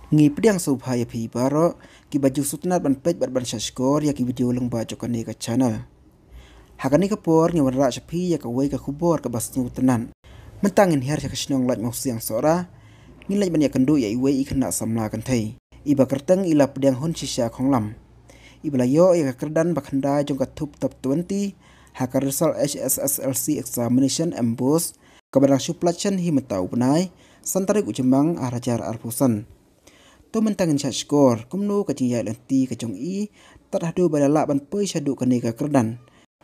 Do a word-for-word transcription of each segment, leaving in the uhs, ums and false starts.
Ngi pdiang sngewbha ïa phi baroh kiba ju sngewtynnat ban peit bad ban shahshkor ïa ki video lyngba jong kane ka channel. Ha kane ka por ngi wanrah sha phi ïa kawei ka khubor kaba sngewtynnat. Mynta ngin hiar sha ka shnong Laitumkhrah Sohra, ngin leit ban ïakynduh ïa iwei i khynnah samla kynthei iba kyrteng i Lapdiang Hunshisha Khonglam, iba la ïoh ïa ka kyrdan ba khyndai jong ka thup top twenty ha ka result H S S L C examination MBOSE, kaba dang shu pynlait shen hi mynta u bnai san tarik u Jymmang ar hajar arphew san. To mynta ngin shahshkor kumno ka jingïaid lynti ka jong i tad haduh ba la lah ban poi shaduh kane ka kyrdan,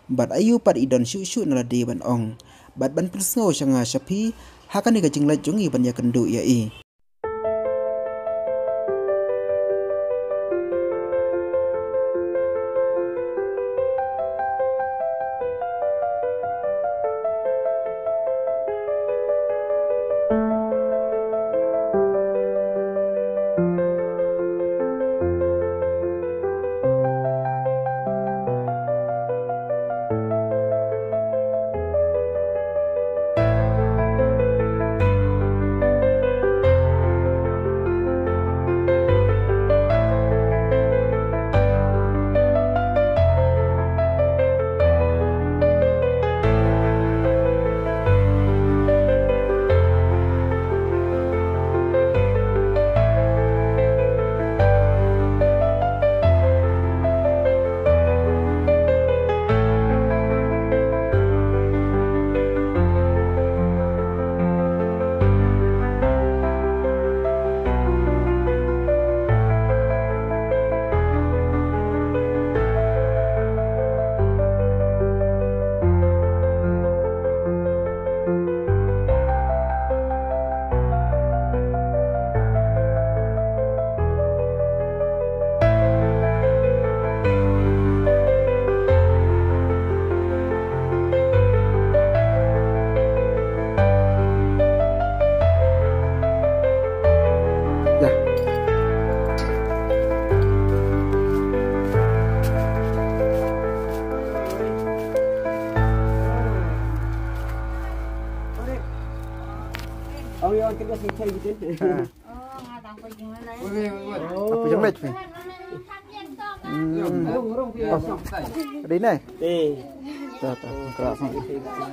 bad aïu pat i don shuh shuh na lade ban ong bad ban pynsngew sha nga sha phi ha kane ka jingleit jong i ban ïakynduh ïa i. Apa yang lain? Dei nai. Eh. Dah dah. Keras.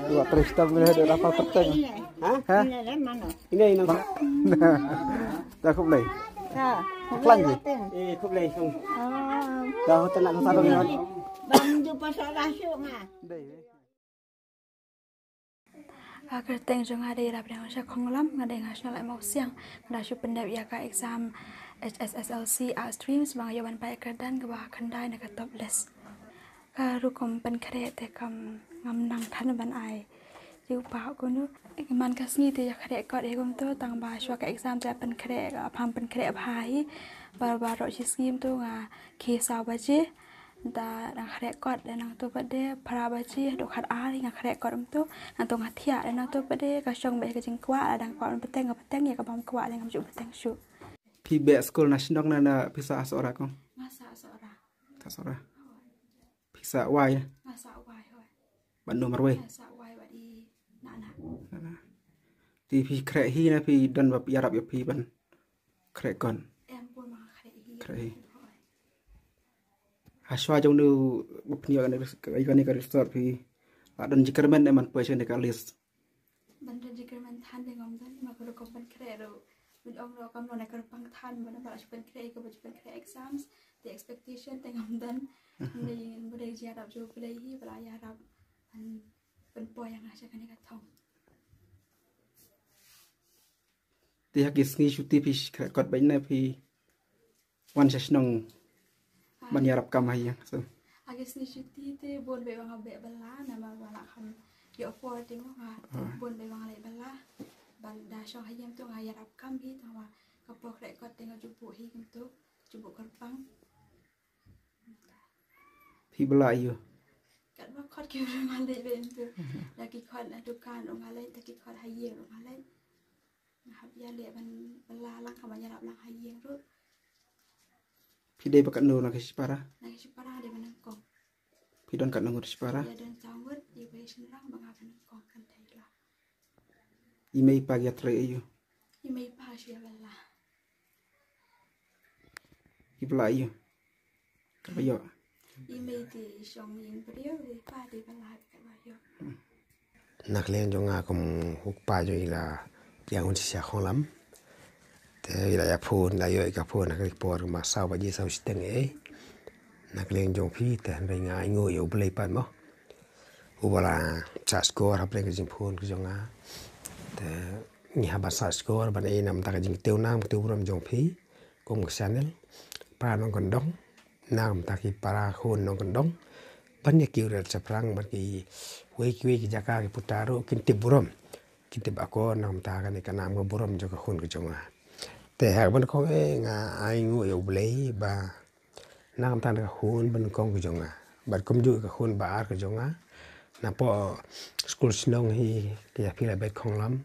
Dua terus tak boleh ada apa perteng. Ha? Ha? Ini ini. Dah khublei. Klang ji. Eh, khublei. Dah hotel nak satu ni. Bang jumpa salah syuk ngah. Dei. Ka kyrteng jong nga dei Lapdiang Hunshisha Khonglam, nga dei na shnong Laitumkhrah. Nga da shu pyndep ïa ka exam H S S L C Arts Stream, ba nga ïoh ban poi kyrdan kaba khyndai na ka top list. Ka rukom pynkhreh te kam ngam nang than ban ai. Ju pa kunu man ka sngi te ïa khreh kot hi kumto, tang ba shuwa ka exam te pynkhreh, ka pham pynkhreh bha hi. Bar bar ro shi sngi kumto nga khie saw baje. Da dang khreh kot, da nangto pat de phra baje haduh khat ar nga khreh kot kumto. Nangto nga thiah, da nangto pat de ka shong bad ka jingkwah, da dang kwah ban bteng ka bteng, ïa ka bam kwah da ngam ju bteng shuh. Phi beh skul na shnong ne na phi sah Sohra kong? Nga sah Sohra. Sah Sohra. Phi sah wai? Nga sah wai, hoi. Bad no marwei? Nga sah wai bad i Nana. Nana. Te phi khreh hi ne phi don ba ïarap ïa phi ban khreh kot? Em, pun ma khreh hi. Khreh hi. Hashwa jong nu ba pynïoh kane ka result phi la don jingkyrmen ne ban poi sha kane ka list? Ban don jingkyrmen than te ngam don, ma ka rukom pynkhreh ruh. Ban ong ruh kam don na ka rukom than, ban ong ba la shu pynkhreh, ka ba shu pynkhreh exams, te expectation te ngam don. Ni ba dei jingïarap jong U Blei hi ba la ïarap ban pynpoi ïa nga sha kane ka thong. Te ha ki sngi shuti phi khreh kot bad ne phi wan sha shnong ban ïarap kam ha ïing? Ha ki sngi shuti te bun bha ba nga beh bylla namar ba la kham ïoh por te mo, nga bun bha ba nga leh bylla. Ban da shong ha ïing to nga ïarap kam hi, tang ba ka por khreh kot te nga ju buh hi kumto, ju buh kyrpang. Phi bylla aïu? Katba khot ki briew nga leit beit kumto. Da ki khot na dukan ruh nga leit, da ki khot ha ïing ruh nga leit. Nga hap ïaleh ban bylla lang, ka ban ïarap lang ha ïing ruh. Phi dei ba katno na ka shipara? Na ka shipara dei ba nyngkong. Phi don katno ngut shipara? Ïa don saw ngut, ïa ba ïa shynrang ba nga ba nyngkong kan dei la. I mei i pa ki ïatrei aïu? I mei i pa shu ïa bylla. pla ïa. Ka ba ïoh. I mei te shong ïing briew, i pa te ba lait ka ba ïoh. Na ka liang jong nga kum u kpa jong i la pdiang hun shisha khonglam. Te i la ïa phone, la ïoh i ka phone ha ka por ma saw baje saw shiteng ei. Na ka liang jong phi te hynrei nga ainguh ïa U Blei pat mo. U ba la sah skor hapdeng ka jingphone ka jong nga. Te ngi hap ban sah skor ban ai namar ka jingtiew nam ka tiew burom jong phi kum ka channel. Para nongkyndong namar ki para khun nongkyndong ban ïa ki riat shaphrang ban kiwei kiwei ki jaka ki puta ruh kin tip burom, kin tip akor namar kane ka nam ka burom jong ka khun ka jong nga. Te ha kaba nyngkong eh nga ainguh ïa U Blei ba namar ka khun ba nyngkong ka jong nga bad kumjuh ka khun ba ar ka jong nga. Napoh skul shnong hi ka ïa phi la bet khonglam.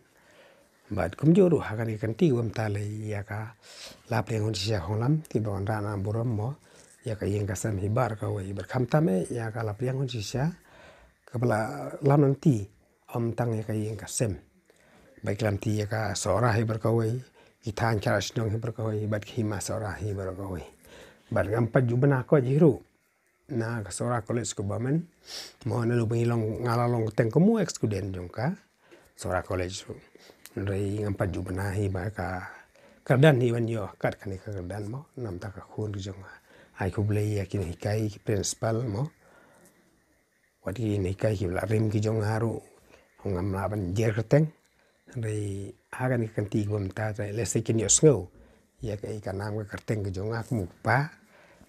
Bad kumjuh ruh ha kane ka kynti ba mynta lei ïa ka la pdiang hun shisha khonglam ki ba wanrah nam burom mo ïa ka ïing ka sem hi baroh kawei. Bad khamtam eh ïa ka la pdiang hun shisha ka ba la lam lynti ym tang ïa ka ïing ka sem. Bad ki lam lynti ïa ka Sohra hi baroh kawei, ki thaiñ Sohra shnong hi baroh kawei bad ki hima Sohra hi baroh kawei. Bad ngam pat ju bna ko ji ruh na ka Sohra College ka ba men mo na lu ba ngi long nga la long teng ka mu ex student jong ka Sohra College ruh. Hynrei ngam pat ju bna hi ba ka kyrdan hi ban ïoh kat kane ka kyrdan mo namar ka khun ka jong nga. Ai khublei ïa ki nonghikai ki principal mo. Wat ki nonghikai ki ba la rim ki jong nga ruh ngam lah ban jer kyrteng. Hynrei ha kane ka kynti ka ba mynta te lehse kin ïohsngew ïa ka, ïa ka nam ka kyrteng ka jong nga kum u kpa.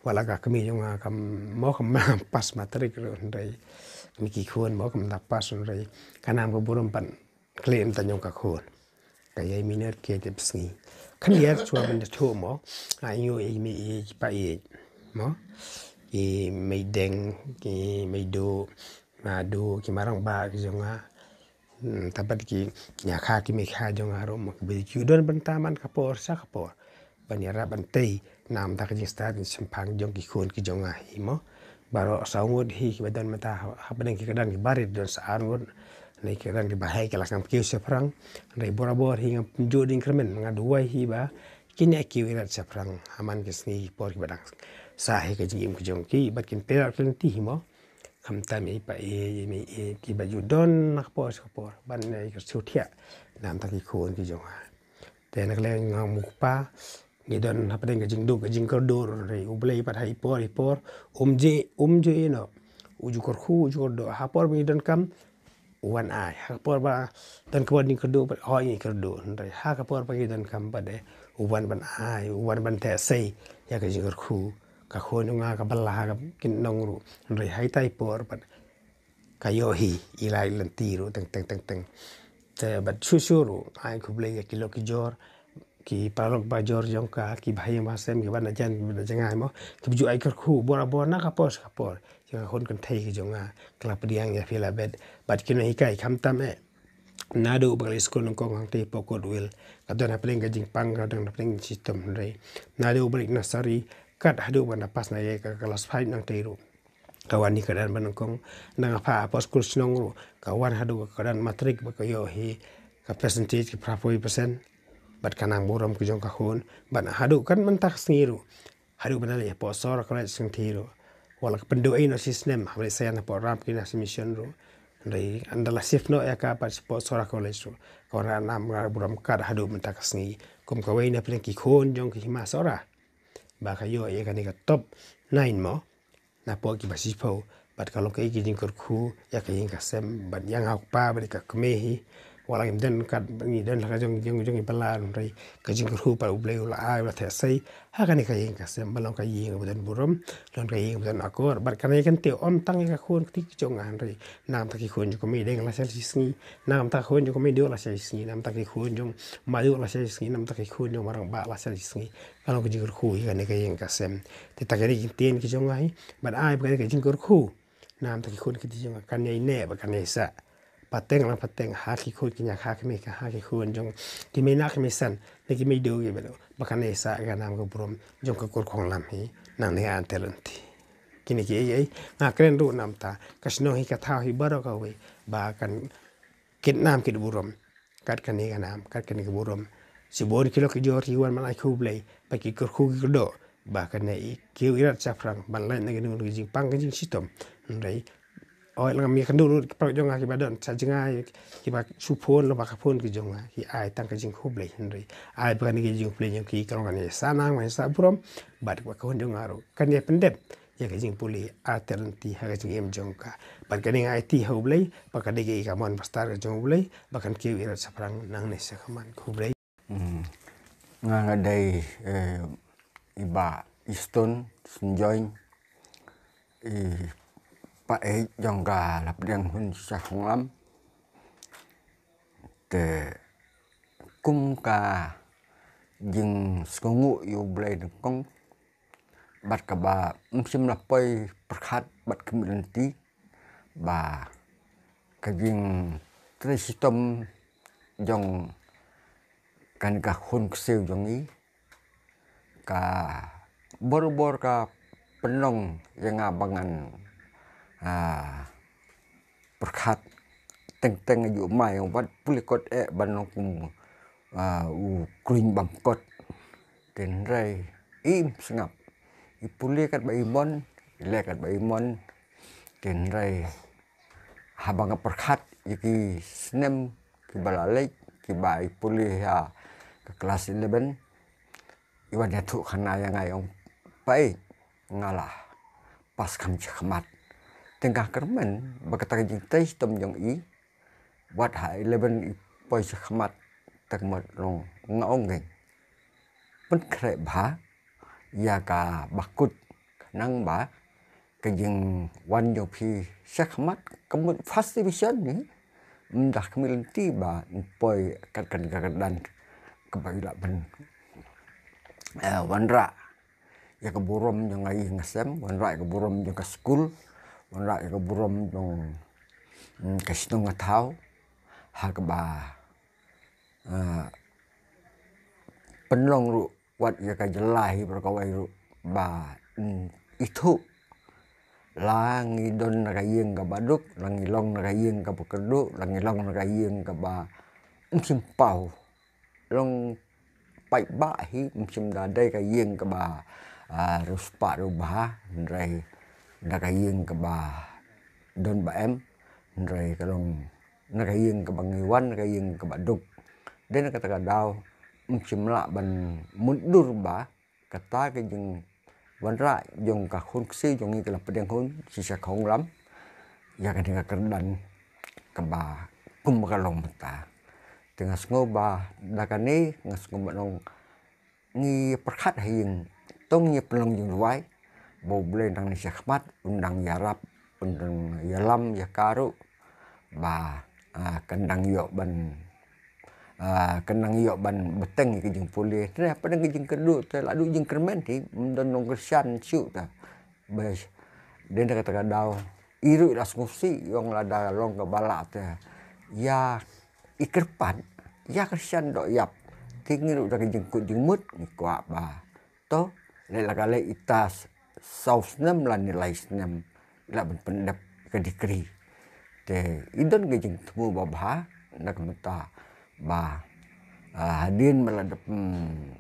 Wat la ka kmie jong nga kam mo kam pass matric ruh hynrei kmie ki khun mo kam da pass hynrei ka nam ka burom pat khlem ta jong ka khun. Ka ïai miner ki ïai tip sngi. Khyndiat shuwa ban da thuh mo. Ainguh ïa i mei ïeit i pa ïeit mo. I mei deng, i mei duh, ma duh, ki ma rangbah ki jong nga. Hmm, te bad ki, ki ñiah kha ki mei kha jong nga ruh mo ki ba ki don bynta man ka por sha ka por. Ban ïarap ban tei namar ka jingstad jingshemphang jong ki khun ki jong nga hi mo. Baroh saw ngut hi ki ba don mynta ha, hapdeng ki kyrdan ki barit don sa ar ngut. Hynrei ki kyrdan ki ba heh ki la sngap kiew shaphrang. Hynrei borabor hi ngam pynjot ding kyrmen nga duwai hi ba kin ïa kiew ïa rat shaphrang ha man ki sngi ki por ki ba dang sah hi ka jingim ka jong ki bad kin pyrshah ki lynti hi mo. Khamtam i pa i, i mei i ki ba ju don na ka por sha ka por ban ïa ki shu thiah namar ki khun ki jong nga. Te na ka liang nga kum u kpa ngi don hapdeng ka jingduk ka jingkyrduh ruh hynrei U Blei pat ha i por i por um ju, um ju ïehnoh. U ju kyrkhu u ju kyrduh ha por ba ngi donkam u wan ai. Ha ka por ba donkam ba ngi kyrduh pat hooid ngi kyrduh hynrei ha ka por ba ngi donkam pat eh u wan ban ai, u wan ban theh sei ïa ka jingkyrkhu. Ka khun jong nga ka ba la ha ka kin nong ruh hynrei ha ita i por pat ka ïoh hi i la i lynti ruh teng teng teng teng. Te bad shuh shuh ruh ai khublei ïa ki lok ki jor, ki paralok ba jor jong ka, ki ba ha ïing ba ha sem, ki ba na jan ba na jngai mo, ki ba ju ai kyrkhu borabor na ka por sha ka por ïa ka khun kynthei ka jong nga. Ka la pdiang ïa phi la bet bad ki nonghikai khamtam eh. Naduh ba ka leit skul nyngkong hangtei hapoh Courtwill ka don hapdeng ka jingpang ka don hapdeng ka jingchitom hynrei naduh ba leit nursery kat haduh ba na pass na ïa ka class five nangtei ruh ka wan hi ka kyrdan ba nyngkong. Nang ha pha hapoh skul shnong ruh ka wan haduh ka kyrdan matrik ba ka ïoh hi ka percentage ka phra phew percent. Bad ka nam burom ka jong ka khun bad haduh kan mynta ka sngi ruh haduh ba na leit hapoh Sohra College Syngeti ruh. Wat la ka pynduh ïa i noh shi snem ha ba leit saian hapoh Ramkina Mission ruh. Hynrei ynda la shift noh ïa ka pat hapoh Sohra College ruh ka wanrah nam burom kat haduh mynta ka sngi kum kawei na pdeng ki khun jong ki hima Sohra ba ka ïoh ïa kane ka top nine mo. Napoh ki ba shiphew bad ka long kaei ka jingkyrkhu ïa ka ïing ka sem bad ïa nga u kpa bad ïa ka kmie hi. Wat la ngim don kat ba ngi don la ka jong jong jong i ba la hynrei ka jingkyrkhu pat U Blei u la ai u la theh sei ha kane ka ïing ka sem ba long ka ïing ba don burom, long ka ïing ba don akor bad kane kan tei ym tang ïa ka khun kti ki jong nga hynrei namar ki khun jong ka mei deng la sha shi sngi, namar ka khun jong ka mei duh la sha shi sngi, namar ki khun jong ma duh la sha shi sngi, namar ki khun jong ma rangbah la sha shi sngi. Ka long ka jingkyrkhu ïa kane ka ïing ka sem. Te ta kane ki ktien ki jong nga hi bad ai ba kane ka jingkyrkhu namar ki khun ki jong nga kan ïai neh ba kan ïai sah pateng la pateng ha ki khun ki ñiah kha ki mei kha ha ki khun jong ki mei nah ki mei san ne ki mei duh ki ba duh ba kan ïai sah ka nam ka burom jong ka kur khonglam hi nangne ha ka lynti. Kine kiei kiei nga kren ruh namar ka shnong hi ka thaw hi baroh kawei ba kan kit nam kit burom. Kat kane ka nam kat kane ka burom shibun ki lok ki jor ki wan ban ai khublei bad ki kyrkhu ki kyrdoh ba kane i kiew i rat shaphrang ban lait na kino kino ki jingpang ki jingshitom. Hynrei oi lang mi kynduh lut ki paralok jong nga kiba don sha jngai, kiba shu phone lyngba ka phone ki jong nga, ki ai tang ka jingkhublei. Hynrei ai ba kane ka jingkhublei jong ki ka long kane sa nang, sa burom bad ba ka hun jong nga ruh kane pyndep ïa ka jingpule artylli ha ka jingim jong ka. Bad kane nga aiti ha U Blei ba ka dei ka mon ba star ka jong U Blei ba kan kiew i rat shaphrang nangne shakhmat. Khublei. Hmm. Nga nga dei, eh, i Bah Easton Synjoin, i paid jong ka Lapdiang Hun sha Khonglam. Te kum ka jingsngewnguh ïa U Blei nyngkong bad kaba ym shym la poi pyrkhat bad khmih lynti ba ka jingtrei shitom jong kane ka khun ksiew jong ngi ka bor bor ka pynlong ïa nga ba ngan, ah, pyrkhat teng teng aju mai wat pule kot eh ban long kum, ah, u kruiñ bam kot. Te hynrei im sngap, i pule katba i mon, i leh katba i mon. Te hynrei haba nga pyrkhat ïa ki snem kiba la leit, kiba i pule ha ka klas eleven, i wan ïathuh khana ïa nga, i ong, "Paid, nga la pass kham shakhmat." Te nga kyrmen ba kata ka jingtrei shitom jong i, wat ha eleven i poi shakhmat, te ka mut long nga ong, "Keiñ, pynkhreh bha ïa kaba kut, khnang ba ka jingwan jong phi shakhmat, ka mut first division ne, ym da khmih lynti ban poi kat kane ka kyrdan kaba i lah ban, eh, wanrah ïa ka burom jong nga ïing nga sem, wanrah ïa ka burom jong ka skul, wanrah ïa ka burom jong, mm, ka shnong ka thaw, ha kaba, ah, pynlong ruh wat ïa ka jylla hi baroh kawei ruh ba, mm, ithuh la ngi don na ka ïing kaba duk, la ngi long na ka ïing kaba kyrduh, la ngi long na ka ïing kaba ym shym paw." Long paidbah hi, ym shym da dei ka ïing kaba, ah, riewspah riewbha, hynrei da ka ïing kaba don ba em, hynrei ka long na ka ïing kaba ngi wan, na ka ïing kaba duk. Dei na kata ka daw ym shym lah ban mutdur ba kata ka jingwanrah jong ka khun ksiew jong ngi ka Lapdiang Hun shisha Khonglam ïa kane ka kyrdan kaba kum ka long mynta. Te nga sngew ba da kane nga sngew ba nong ngi pyrkhat ha ïing, to ngin pynlong jingrwai ba U Blei nangne shakhmat un dang ïarap, un dang ïalam ïa ka ruh ba, ah, kan dang ïoh ban, ah, kan dang ïoh ban bteng ïa ka jingpule. Te hapdeng ka jingkyrduh te la duh jingkyrmen hi, ym don nongkyrshan shuh ta. Bes, dei na kata ka daw i ruh la sngewsih, i ong lada long kaba lah te ïa i kyrpad, ïa kyrshan doh ïap. Te ngi ruh da ka jingkut jingmut ngi kwah ba to leh la ka leh, ita saw snem lane lai snem i lah ban pyndep ka degree. Te i don ka jingthmu babha na ka bynta ba, ah, hadien ba la dep, hmm,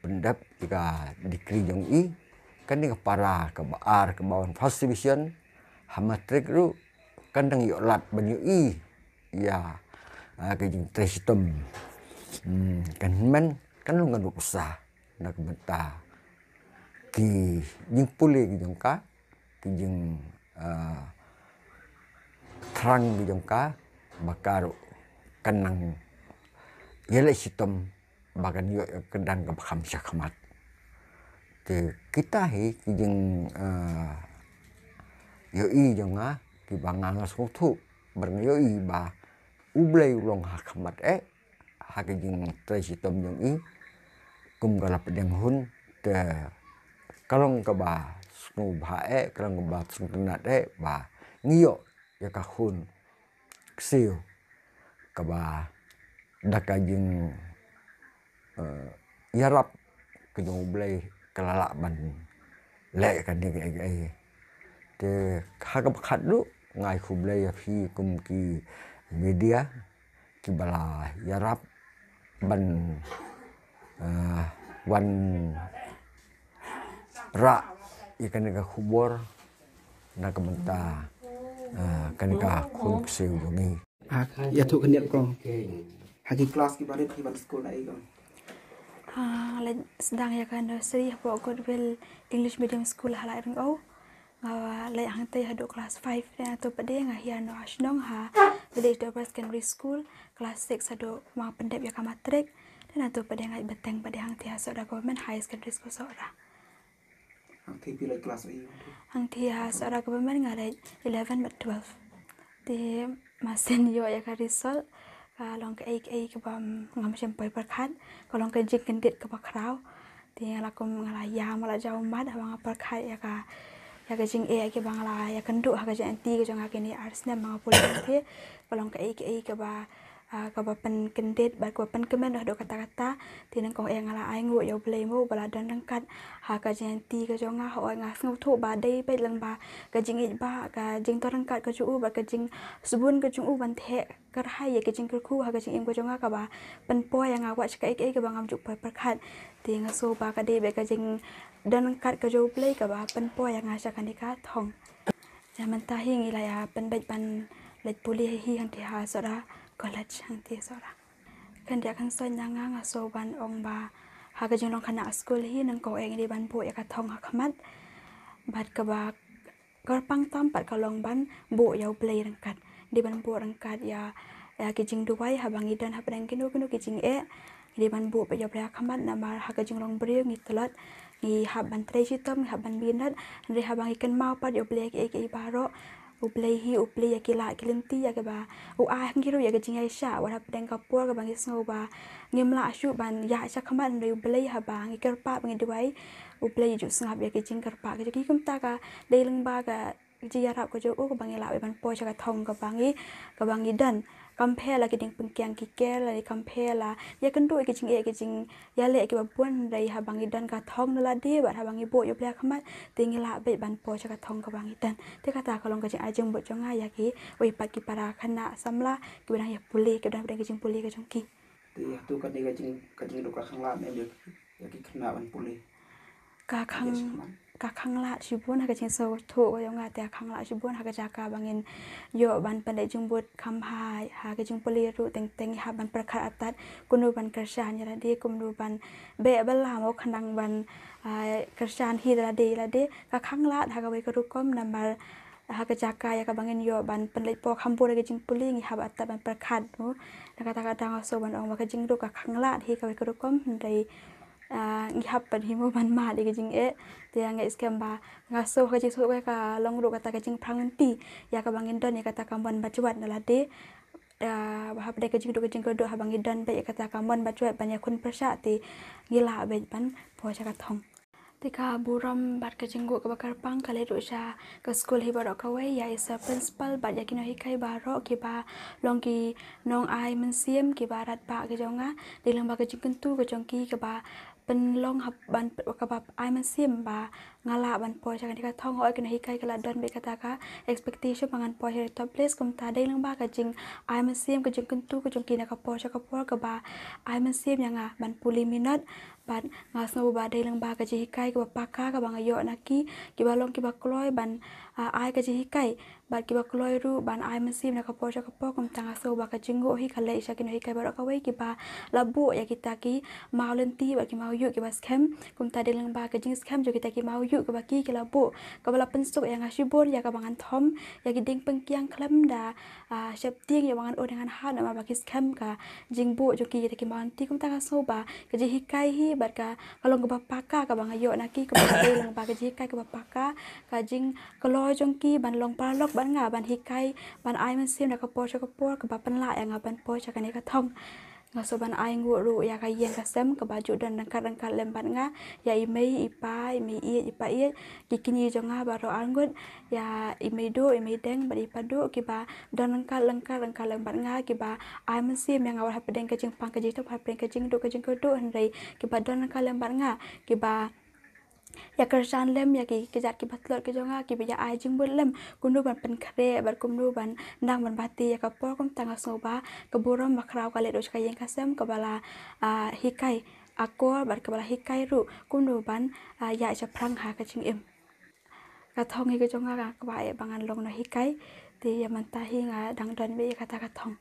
pyndep ïa ka degree jong i, kane ka para kaba ar kaba wan first division ha matric ruh kan dang ïoh lad ban ïohi ïa, ah, ka jingtrei shitom. Hmm, kan hynmen kan long ka nuksa na ka bynta ki jingpule ki jong ka, ki jing, ah, thrang ki jong ka, ba ka ruh kan nang ïaleh shitom ba kan ïoh ïa ka kyrdan kaba kham shakhmat. Te kita hi ki jing, ah, ïohi jong nga kiba nga nga sngewthuh, ba nga ïohi ba U Blei u long ha khmat eh ha ka jingtrei shitom jong i kum ka Lapdiang Hun. Te ka long kaba sngewbha eh, ka long kaba sngewtynnat eh ba ngi ïoh ïa ka khun ksiew kaba da ka jing, eh, ïarap ka jong U Blei ka la lah ban leh kane kaei kaei. Te ha kaba khatduh nga ai khublei ïa phi kum ki media kiba la ïarap ban, ah, wan Rah ïa kane ka khubor na ka bynta, ah, kane ka khun ksiew jong ngi. Ha, ïathuh khyndiat kong. Ha ki klas kiba rit ki ban skul na ei kong? Ah, leit sdang ïa ka nursery hapoh Goodwill English Medium School ha Laitryngkew. Nga leit hangtei haduh klas five, te nato pat de nga hiar noh ha shnong ha Village Upper Secondary School, klas six haduh ba pyndep ïa ka matrik. Te nato pat de nga bteng pat de hangtei ha Sohra Government High Secondary School Sohra. Hangtei phi leit klas ei? Hangtei ha Sohra Government nga leit eleven bad twelve. Te mynsiem ïoh ïa ka result ka long kaei kaei kaba ngam shym poi pyrkhat, ka long ka jingkyndit kaba khraw. Te nga la kum nga la ïam, nga la jaw mat haba nga pyrkhat ïa ka, ïa ka jingeh kiba nga la ïakynduh ha ka jingïaid lynti ka jong nga kine ar snem ba nga pule. Te ka long kaei kaei kaba, ah, kaba pynkyndit bad kaba pynkmen haduh katta katta. Te nyngkong eh nga la ainguh ïa U Blei mo ba la don ryngkat ha ka jingïaid lynti ka jong nga. Hooid, nga sngewthuh ba dei beit lang ba ka jingïeit ba ka jingdon ryngkat ka jong U bad ka jingsbun ka jong U ban theh kyrhai ïa ka jingkyrkhu ha ka jingim ka jong nga kaba pynpoi ïa nga wat sha kaei kaei kaba ngam ju poi pyrkhat. Te nga sngew ba ka dei beit ka jingdon ryngkat ka jong U Blei kaba pynpoi ïa nga sha kane ka thong. Ïa mynta hi ngi la ïa pynbeit ban leit pule hi hangtei ha Sohra College hangtei Sohra. Khyndiat khynsoit na nga, nga sngew ban ong ba ha ka jinglong khynnah skul hi nyngkong eh ngi dei ban buh ïa ka thong ha khmat. Bad kaba kyrpang tam pat ka long ban buh ïa U Blei ryngkat. Dei ban buh ryngkat ïa, ïa ki jingduwai haba ngi don hapdeng kino kino ki jingeh. Ngi dei ban buh pat ïa U Blei ha khmat namar ha ka jinglong briew ngi tlot, ngi hap ban trei shitom, ngi hap ban minot. Hynrei haba ngi kynmaw pat ïa U Blei ïa kiei kiei baroh, U Blei hi U Blei ïa ki lad ki lynti ïa kiba U ai ha ngi ruh ïa ka jingïaishah wat hapdeng ka por kaba ngi sngew ba ngim lah shuh ban ïaid sha khmat, hynrei U Blei haba ngi kyrpad ba ngi duwai, U Blei ju sngap ïa ki jingkyrpad ka jong ngi. Kumta ka dei lyngba ka jingïarap ka jong U kaba ngi lah ban poi sha ka thong kaba ngi, kaba ngi don. Kam pher la ki diengpyngkiang ki ker lane kam pher la ïakynduh ïa ki jingeh ki jingïaleh kiba bun, hynrei haba ngi don ka thong na lade bad haba ngi buh ïa U Blei ha khmat, te ngi lah beit ban poi sha ka thong kaba ngi don. Te kata ka long ka jingai jingmut jong nga ïa kiwei pat ki para khynnah samla kiba dang ïa pule, kiba dang pule ka jingpule ka jong ki. Te ïa tu ka dei ka jing, ka jingduk ka khanglad ne ïa ki khynnah ban pule? Ka khang, ka khanglad shibun ha ka jingsngewthuh ka jong nga, te ka khanglad shibun ha ka jaka ba ngin ïoh ban pynleit jingmut kham bha ha ka jingpule ruh teng teng ngi hap ban pyrkhat artat kumno ban kyrshan ïa lade, kumno ban beh bylla mo khnang ban, ah, kyrshan hi da lade ïa lade. Ka khanglad ha kawei ka rukom namar ha ka jaka ïa kaba ngin ïoh ban pynleit por kham bun ha ka jingpule ngi hap artat ban pyrkhat mo. Na kata ka daw nga sngew ban ong ba ka jingduk ka khanglad hi kawei ka rukom, hynrei ah, ngi hap pat hi mo ban mad ïa ka jingeh. Te nga ngeit skhem ba nga sngew ha ka jingsngewthuh ka long ruh kata ka jingphrang lynti ïa kaba ngin don ïa kata ka mon bajwat na lade. Ah, ba hapdeng ka jingduk ka jingkyrduh haba ngi don beit ïa kata ka mon bajwat ban ïakhun pyrshah te ngi lah beit ban poi sha ka thong. Te ka burom bad ka jingnguh kaba kyrpang ka leit ruh sha ka skul hi baroh kawei, ïa i sir principal bad ïa ki nonghikai baroh kiba long ki nongai mynsiem kiba radbah ki jong nga. Dei lyngba ka jingkyntu ka jong ki kaba pynlong hap ban, kaba ai mynsiem ba nga lah ban poi sha kane ka thong. Hooid, ki nonghikai ki la don beit kata ka expectation ba ngan poi sha top list, kumta dei lyngba ka jingai mynsiem ka jingkyntu ka jong ki na ka por sha ka por kaba ai mynsiem ïa nga ban pule minot. Bad nga sngew ba dei lyngba ka jinghikai kaba paka kaba nga ïoh na ki, kiba long kiba kloi ban, ah, ai ka jinghikai bad kiba kloi ruh ban ai mynsiem na ka por sha ka por. Kumta nga sngew ba ka jingnguh hi ka leit sha ki nonghikai baroh kawei kiba la buh ïa kita ki maw lynti bad ki maw ïuh kiba skhem. Kumta dei lyngba ka jingskhem jong kita ki maw ïuh kiba ki, ki la buh, kaba la pynsuk ïa nga shibun ïa kaba ngan thom ïa ki diengpyngkiang khlem da, ah, sheptieng ïa ba ngan ur ne ngan hap namar ba ki skhem ka jingbuh jong ki ïa kita ki maw lynti. Kumta nga sngew ba ka jinghikai hi bad ka, ka long kaba paka kaba nga ïoh na ki, kaba dei lyngba ka jinghikai kaba paka, ka jingkloi jong ki ban long paralok bad nga, ban hikai, ban ai mynsiem na ka por sha ka por, kaba pynlah ïa nga ban poi sha kane ka thong. Nga sngew ban ainguh ruh ïa ka ïing ka sem kaba ju don ryngkat ryngkat lem bad nga, ïa i mei i pa, i mei ïeit i pa ïeit, ki kñi jong nga baroh arngut, ïa i mei duh, i mei deng bad i pa duh, kiba don ryngkat ryngkat ryngkat lem bad nga, kiba ai mynsiem ïa nga wat hapdeng ka jingpang ka jingtip, hapdeng ka jingduk ka jingkyrduh, hynrei kiba don ryngkat lem bad nga, kiba ïa kyrshan lem ïa ki kjat kiba tlot ki jong nga, kiba ïa ai jingmut lem kumno ban pynkhreh bad kumno ban nang ban bati ïa ka por. Kumta nga sngew ba ka burom ba khraw ka leit ruh sha ka ïing ka sem kaba la, ah, hikai, akor bad kaba la hikai ruh kumno ban, ah, ïaid shaphrang ha ka jingim. Ka thong hi ka jong nga nga kwah eh ba ngan long nonghikai. Te ïa mynta hi nga dang don beit ïa kata ka thong.